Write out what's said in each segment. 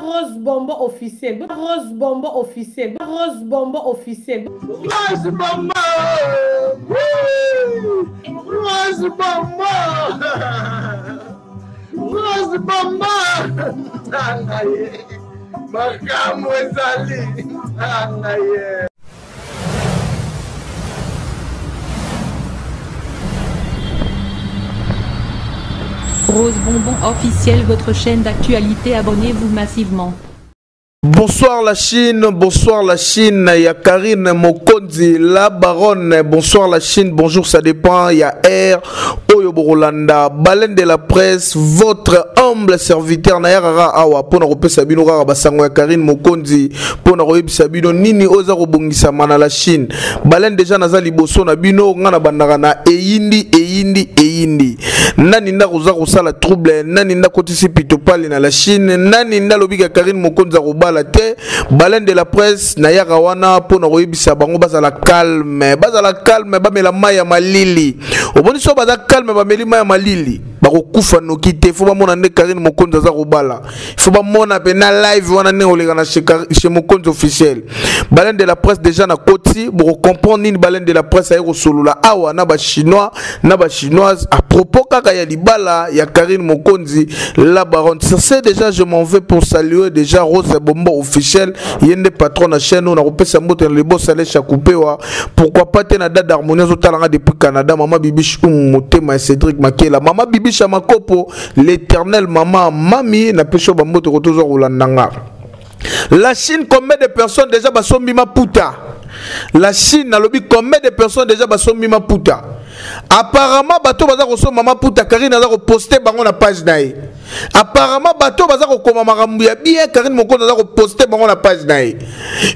Rose Bonbon officiel. Rose Bonbon officiel. Rose Bonbon officiel. Rose Bonbon. Rose Bonbon. Rose Bonbon. Nanga ye. Makambo ezali. Nanga ye. Rose Bonbon officiel, votre chaîne d'actualité, abonnez-vous massivement. Bonsoir la Chine, bonsoir la Chine, il y a Karine Mokonzi, la baronne, bonsoir la Chine, bonjour, ça dépend, il y a R, Oyo Borolanda, baleine de la presse, votre humble serviteur, Nayarara Awa, pour nous repesa bino kaka basango ya Karine Mokonzi, pour nous repesa bino nini oza kobongisa na la Chine. Baleine déjà naza liboso na bino, nga na bandaka na eyindi, eyindi, eyindi. Nani nda koza kosala trouble, nani nda kotisi pitopale na la Chine, nani nda lobi ka Karine Mokonzi akobala te. Baleine de la presse nayaka wana mpo na koyebisa bango bazala calme, bazala calme, bamela mai ya malili. Omoni so baza calme, bameli mai ya malili, bakokufa noki te. Fo bamona nde Karine Mokonzi aza kobala, fo bamona mpe na live wana ndenge koleka na chez Mokonzi officiel. Baleine de la presse déjà na koti, bokocomprendre nini baleine de la presse aye kosolola awa na bachinois na bachinoise à propos kaka ya libala ya Karine Mokonzi la baronne. Sur ce déjà je m'en vais pour saluer déjà Rose Bombo officiel, yende patron na chaîne na kopesa mbote na libosa le chakupewa, pourquoi pas te na date d'harmonie ozotalanga depuis Canada, mama Bibiche Motema et Cédric Makela, mama Bibiche Makopo, l'éternel mama mami na pesho bambote kotozo kolandanga. La Chine, combien de personnes déjà basombi maputa? La Chine nalobi combien de personnes déjà basombi maputa? Apparemment bato baza kosomba maputa, Karine aza koposte bango na page na ye. Apparemment bato baza kokoma makambo ya bien, Karine Mokonzi aza koposte bango na page na ye.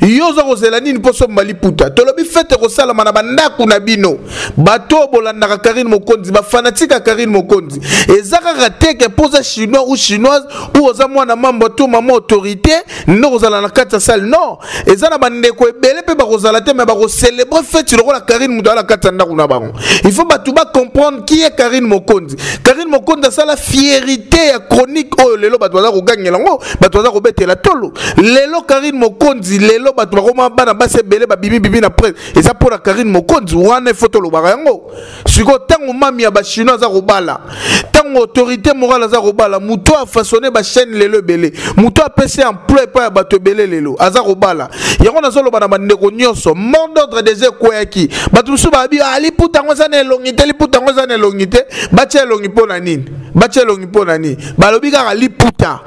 Yo oza kozela nini mpo somba liputa? Tolobi fete kosalama na bandako na bino. Bato bolandaka Karine Mokonzi, ba fanatique ya Karine Mokonzi. Eza kaka te ke poza chinois ou chinoise ou oza mwana mambo to mama autorité nde kozala na kati ya salle. Non, eza na bandeko ebele mpe bakozala te, mais bakocélébrer fete lokola Karine moto aza na kati ya ndako na bango. Il faut bato ba comprendre qui est Karine Mokonzi. Karine Mokonzi asala fierté ya chronique oyo lelo bato baza kogangela yango, bato baza kobetela tolo. Lelo Karine Mokonzi, lelo bato bakoma bana basi ebele babimi bimi na presse, eza mpona Karine Mokonzi wana, il faut tolobaka yango. Sikoyo ntango mami ya bachinois aza kobala, ntango autorité morale aza kobala, moto afaçonne bachaîne lelo ebele, moto apesi emploi epai ya bato ebele lelo aza kobala. Yango nazoloba na bandeko nyonso, mot d'ordre déjà ekweyaki. Bato mosusu babi ah, liputa yango eza na elongi te, liputa yango eza na elongi te. Batia elongi mpo na nini? Batia elongi mpo na nini? Balobi kaka liputa,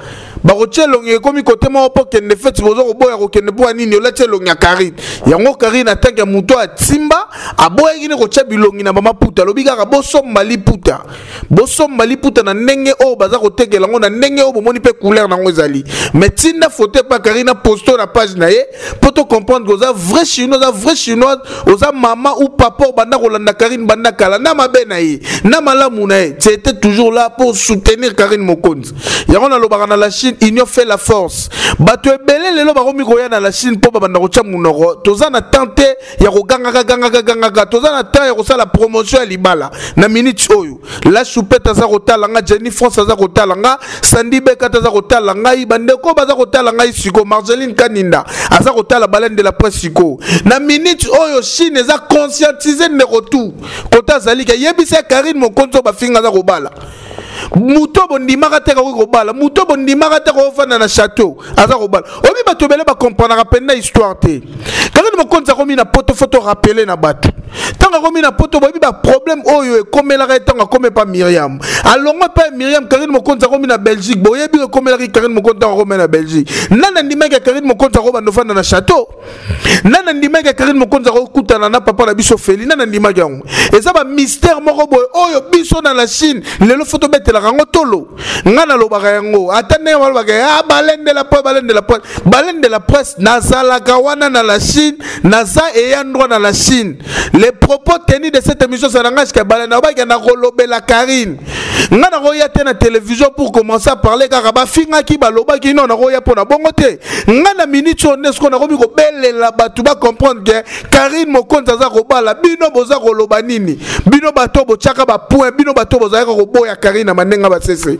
bakotia elongi ekomi kote moko mpo kende feti, boza koboya kokende mpo ya nini? Olati elongi ya Karine. Yango Karine atanke ya moto atimba aboyaki ne kotia bilongi na bamaputa, alobi kaka bosomba liputa, bosomba liputa na ndenge oyo baza kotekela yango, na ndenge oyo bomoni mpe couleur nango ezali. Mais tinda photo epa Karine na posto na page na ye mpo to comprendre oza vrai chinois, oza vrai chinoise, oza mama ou papa obanda kolanda Karine banda kala, na mabe na ye na malamu na ye, tu étais toujours là pour soutenir Karine Mokonzi. Yango nalobaka na la Chine, union fait la force. Bato ebele lelo bakomi koya na la Chine mpo babanda kotia monoko. Toza na temps te ya kogangaka gangaka gangaka, toza na temps ya kosala promotion ya libala na minute oyo. La Choupette aza kotala nga, Jenny France aza kotala nga, Sandy Bekata aza kotala ngai, bandeko baza kotala ngai siko, Marceline Kaninda aza kotala baleine de la presse siko. Na minute oyo Chine eza conscientiser ndeko tout kota azali ke yebisa Karine Mokonzi oyo bafinga aza kobala. Moto bondimaka te akoki kobala, moto bondimaka te akofanda na château aza kobala. Oyebi bato ebele bakomprenaka mpenza histoire te. Karine Mokonzi akomi na poto, faut rappeler na bato ntango akomi na poto, boyebi baproblème oyo ekomelaka ye ntango akomi epa Miriam, alongwa epa Miriam. Karine Mokonzi akomi na Belgique, boyebi ekomelaki Karine Mokonzi ntango akomi na Belgique. Nani andimaki ya Karine Mokonzi akobanda ofanda na château? Nani andimaki ya Karine Mokonzi akokutana na papa na biso Feli? Nani andimaki yango? Eza bamystère moko boye oyo biso na la Chine lelo fo tobetelaka yango tolo. Ngai nalobaka yango ata ndenge balobaka ah, baleine de la presse, baleine de la presse, baleine de la presse, nazalaka wana na la Chine, naza eya droit na la Chine. Les propos tenus de cette émission, ça n'engage que baleine. Nalobaki nakolobela Karine, ngai nakoya te na télévision pour commencer à parler kaka bafingaki balobaki, non, nakoya mpo na bongo te. Ngai na minute oyo nde sikoyo nakomi kobelela bato bacomprendre ke Karine Mokonzi aza kobala. Bino boza koloba nini? Bino bato botiaka bapoint, bino bato bozalaka koboya Karine na mandenga basese.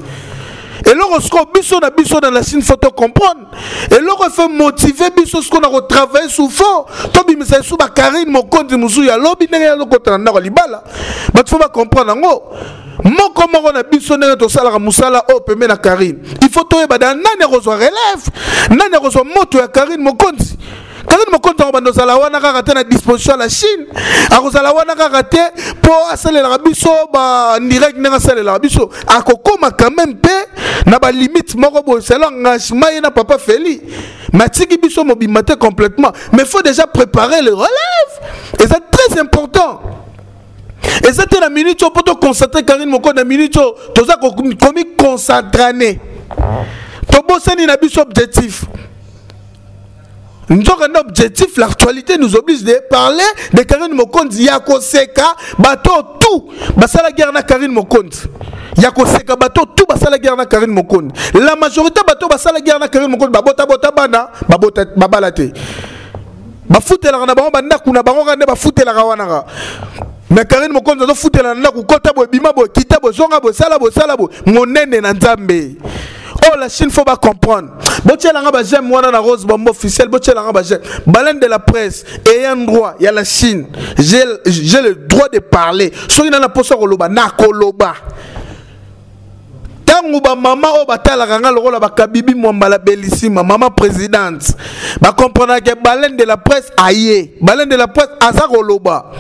Eloko sikoyo biso na biso na la Chine faut to comprendre. Eloko faut motiver biso sikoyo na kotravailler sous fort, tobimisa esu ba Karine Mokonzi mosusu ya lobi ndenge azokota na ndako ya libala. Bato faut bacomprendre yango. Moko moko na biso ndenge tosalaka mosala oyo pembe na Karine, il faut toyeba da nani akozwa relève, nani akozwa moto ya Karine Mokonzi. Karine Mokonzi akobanda ozala wana kaka te na disposition ya la Chine, akozala wana kaka te mpo asalelaka biso ba direct ndenge asalelaka biso, akokoma quand même mpe na ba limite moko boye selon engagement ye na papa Feli. Mais atiki biso mobimba te complètement, mais faut déjà préparer le relève, eza très important. Eza te na minute oyo mpo toconcentre Karine Mokonzi, na minute oyo toza komi concentrane, tobosani na biso objectif. Nzoka nde objectif, l'actualité nous oblige de parler de Karine Mokonzi. Ya koseka bato tout basala guerre na Karine Mokonzi, ya koseka bato tout basala guerre na Karine Mokonzi. La majorité bato basala guerre na Karine Mokonzi babota bota bana, babota babala te, bafutelaka na bango bandako na bango kaka nde bafutelaka wana kaka. Mais Karine Mokonzi azofutela na ndako, kota boye, bima boye, kita boye, zonga boye, sala boye, sala boye, monene na Nzambe. Oh, la Chine faut ba comprendre. Botielanga ba j'aime wana na Rose Bombo officiel, botielanga ba j'aime. Baleine de la presse ayant droit, ya la Chine. J'ai le droit de parler. Soki na posa koloba na koloba. Tango ba mama oyo batalaka nga lokola ba Kabibi Mwambala Bellissima, mama présidente, ba comprendre que baleine de la presse aye, baleine de la presse aza koloba.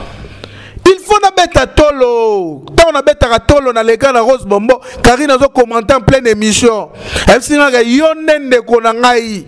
Il faut na beta tolo. Tant na beta tolo na leka na Rose Bombo, Karine azo commenter en pleine émission. Elle ngaka yo nde ndeko na ngai.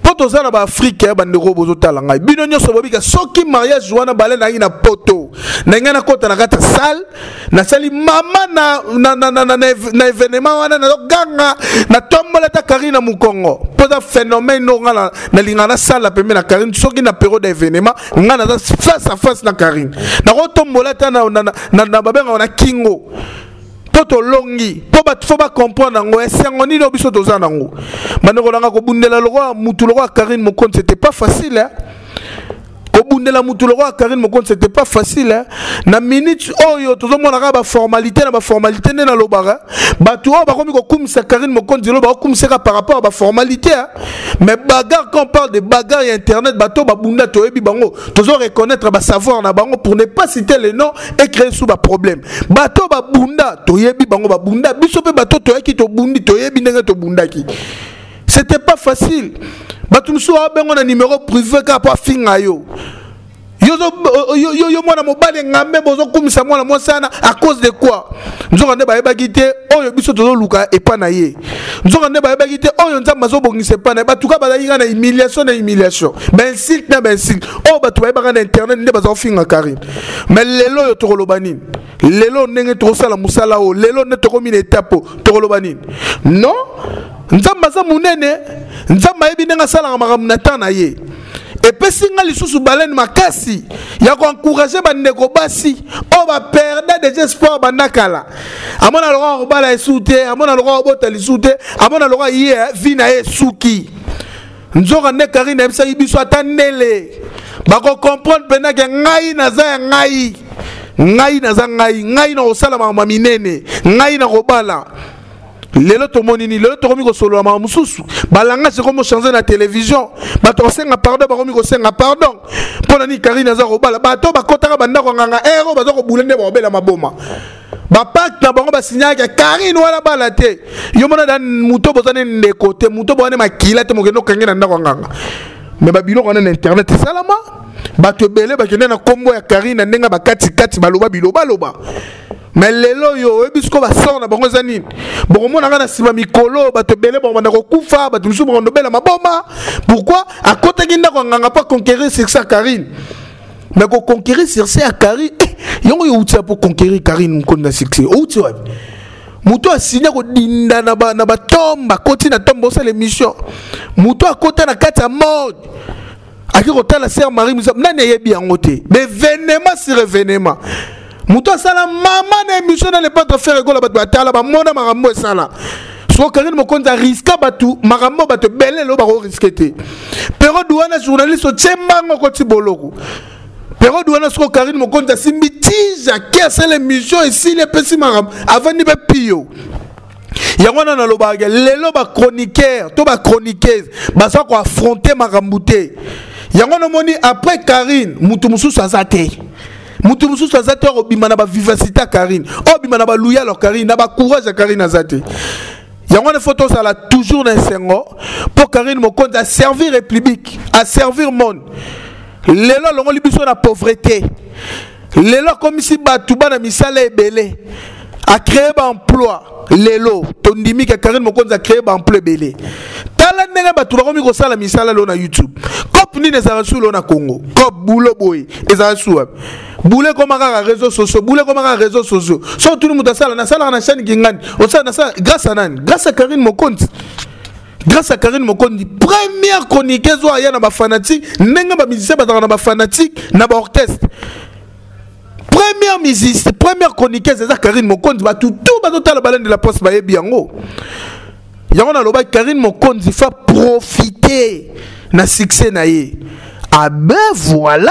Po toza na ba Afrique ya bandeko bozotala ngai. Bino nyonso bobika soki mariage wana bale na ngai na poto. Na ngai na kota na kata salle, nasali mama na na na na na, na événement wana na ganga na tombola ta Karine na mukongo. Po za phénomène no nga na na linga na salle pembe na Karine soki na période d'événement nga na face à face na Karine. Na kotombola ta na na na, na babenga na kingo. Po tolongi, po bato faut ba comprendre yango, esengo nini oyo biso toza nango. Bandeko nanga kobundela lokola mutu lokola Karine Mokonzi, c'était pas facile, hein. Kobundela mutu lokola Karine Mokonzi, c'était pas facile, hein. Na minute oyo tozomona kaka ba formalité na ba formalité nde nalobaka, bato oyo bakomi kokumisa Karine Mokonzi lelo bakokumisaka par rapport à ba formalité, hein. Mais bagarre, quand on parle de bagarre ya internet, bato babunda toyebi bango, tozo reconnaître ba savoir na bango pour ne pas citer les noms et créer sous ba problème. Bato babunda toyebi bango babunda, biso pe bato toyaki tobundi toyebi ndenge tobundaki. C'était pas facile. Bato mosusu babengo na numéro privé kaka po afinga yo. Yo, yo, yo, mwana mobali ngambe bozokumisa mwana mwasi wana à cause de quoi? Nzoka nde bayebaki te oyo biso tozoluka epa na ye. Nzoka nde bayebaki te oyo Nzambe azobongisa epa na ye. Bato kaka bazalaki kaka na humiliation na humiliation, ba insulte na ba insulte oyo bato bayebaka na internet nde baza kofinga Karine. Mais lelo oyo tokoloba nini? Lelo ndenge tokosala mosala oyo, lelo nde tokomi na etape oyo, tokoloba nini? Non, Nzambe aza monene, Nzambe ayebi ndenge asalaka makambo na temps na ye. Epesi nga lisusu baleine makasi ya koencourage bandeko basi oyo baperda déjà espoir banda kala. Amona lokola kobala esu te, amona lokola kobota lisu te, amona lokola ye vie na ye esuki. Nzoka nde Karine ayebisaki biso ata ndele bakokomprendre mpenza ke ngai naza ya ngai, ngai naza ngai, ngai nakosala makambo ya minene, ngai nakobala. Lelo tomoni nini? Lelo tokomi kosolola makambo mosusu, balangage ekomi kochange na télévision, bato basenga pardon, bakomi kosenga pardon mpo na nini Karine aza kobala. Bato bakotaka bandako ya nganga ere oyo baza kobula nde bakobela maboma, bapacte na bango basignaka Karine wana bala te. Yo mona da moto boza ne ndeko te, moto boza ne makila te, mokende okange na ndako ya nganga. Me babiloko wana na internet esalama, bato ebele bakende na nkombo ya Karine na ndenge bakatikati baloba bilobaloba. Mais lelo oyo oyebi sikoyo basor na bango eza nini? Bokomona nga na nsima mikolo bato ebele bakobanda kokufa, bato mosusu bakobanda kobela maboma. Pourquoi akotaki ndako ya nganga mpo aconquérir succès ya Karine? Mais koconquérir succès ya Karine, yango oyo outi ya mpo conquérir Karine Mokonzi na succès outi wapi? Moto asinya kodinda na batombe, akoti na tombe osala émission, moto akota na kati ya morgue ake kotala sœur Marie Musa, nani ayebi yango te? Événement sur événement, moto asala mama na émission na le padre Ferre Gola, bato batala bamona makambo esala. Soko Karine Mokonzi ariska bato makambo, bato ebele lelo bakoriske te. Periode wana journaliste otie mbango okoti boloko. Periode wana soko Karine Mokonzi asimbi tige, ake asala émission, esili, epesi makambo, avandi mpe pio. Yango wana nalobaka lelo ba chroniqueur to ba chroniqueuse baza ko affronter makambo te. Yango nomoni après Karine mutu mosusu aza te. Mutu mosusu aza te akobima na ba vivacité ya Karine, obima na ba loyal ya Karine, na ba courage ya Karine aza te. Yango wana faut tozala toujours na esengo mpo Karine Mokonzi a servir république, a servir monde. Lelo alongoli biso na pauvreté, lelo akomisi bato bana misala ebele, a créé ba emploi. Lelo tondimi ke Karine Mokonzi a créé ba emploi ebele. Tala ndenge bato bakomi kosala misala lelo na YouTube. Cop nini ezalaka su lelo na Congo? Cop boulot boye ezalaka su wapi? Boulot ekoma kaka réseaux sociaux, boulot ekoma kaka réseaux sociaux. So otuni moto asala, nasalaka na chaîne Kingani, osala nasala grâce à nani? Grâce à Karine Mokonzi. Grâce à Karine Mokonzi, première chroniqueuse oyo aya na ba fanatique, ndenge ba musicien bazalaka na ba fanatique na ba orchestre. Première musicien, première chroniqueuse eza Karine Mokonzi, bato tout bazotala Baleine de la Poste bayebi yango. Yango nalobaki Karine Mokonzi fa profiter na succès na ye. Ah ben voilà,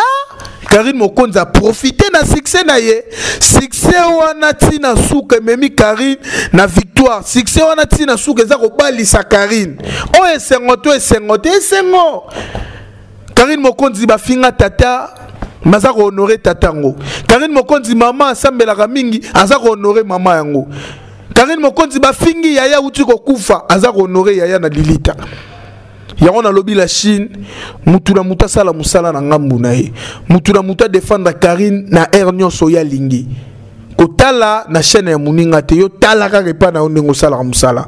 Karine Mokonzi a profité na succès na ye. Succès wana tina suka ememi Karine na victoire. Succès wana tina suka eza kobalisa Karine. Oyo esengo to esengo te esengo. Karine Mokonzi bafinga tata baza kohonorer tata yango. Karine Mokonzi mama asambelaka mingi aza kohonorer mama yango. Karine Mokonzi bafingi yaya uti kokufa aza kohonorer yaya na lilita. Yango nalobi la Chine, mutu na mutu asala mosala na ngambu na ye, mutu na mutu adefendre Karine na aire nyonso oyo alingi. Kotala na chaîne ya moninga te, yo tala kaka epai na yo ndenge osalaka mosala.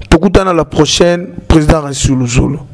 Tokutana la prochaine, président Rasul Luzolo.